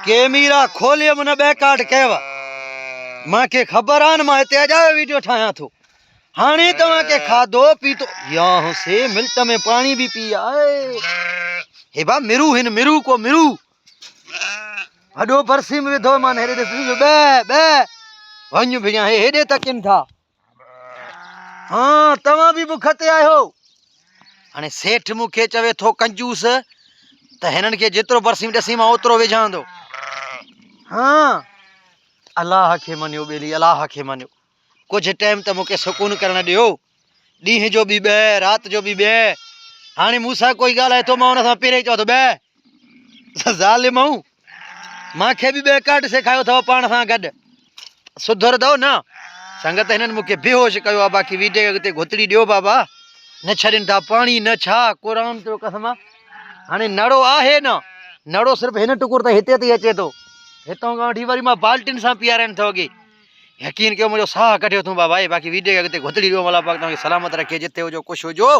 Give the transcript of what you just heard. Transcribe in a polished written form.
Camera کوليم نه ٻيڪاٽ ڪيو. مان کي خبر آ نه مان هتي اجايو ويڊيو ٺاهيان ٿو. هاڻي توهان کي کاڌو پيتو يا حسي ملٽ ۾ پاڻي به پي آئي. هي با مرو هن مرو ڪو مرو. وڏو برسيم وڌو مان هيڏي ڏس ٻه ٻه وڃ ڀيڻيا هي هيڏي تڪين ٿا. ها توهان به بک تي آهيو. هاڻي سيٺ مون کي چوي ٿو ڪنجوس ته هنن کي جيترو برسيم ڏسين مان اوترو وجهان ٿو. ها الله کي مڃيو ٻيلي الله کي مڃيو. ڪجهه ٽائيم ته مون کي سڪون ڪرڻ ڏيو. ڏينهن جو به ٻه رات جو به ٻه. هاڻي مون سان ڪوئي ڳالهائي ٿو مان ان سان پهرين ئي چوان ٿو ٻه. ظالمؤ! مان کي به ٻيڪاٽ سيکايو اٿو پاڻ سان گڏ. سڌرندؤ نه. سنگت هنن مون کي بيهوش ڪيو آ باقي ويڊيو کي اڳتي گهتڙي ڏيو بابا. نه ڇڏين ٿا پاڻي نه ڇا قرآن جو قسم آ. هاڻي نڙو آهي نه نڙو صرف هن ٽڪر تائين هتي تائين اچي ٿو. هتان کان وٺي وري مان بالٽين سان پيارين ٿو اڳي. يقين ڪيو منهنجو ساهه ڪڍيو اٿئون بابا باقي ويڊيو کي اڳتي گهتڙي ڏيو الله پاڪ توهان کي سلامت رکي جتي هجو خوش هجو.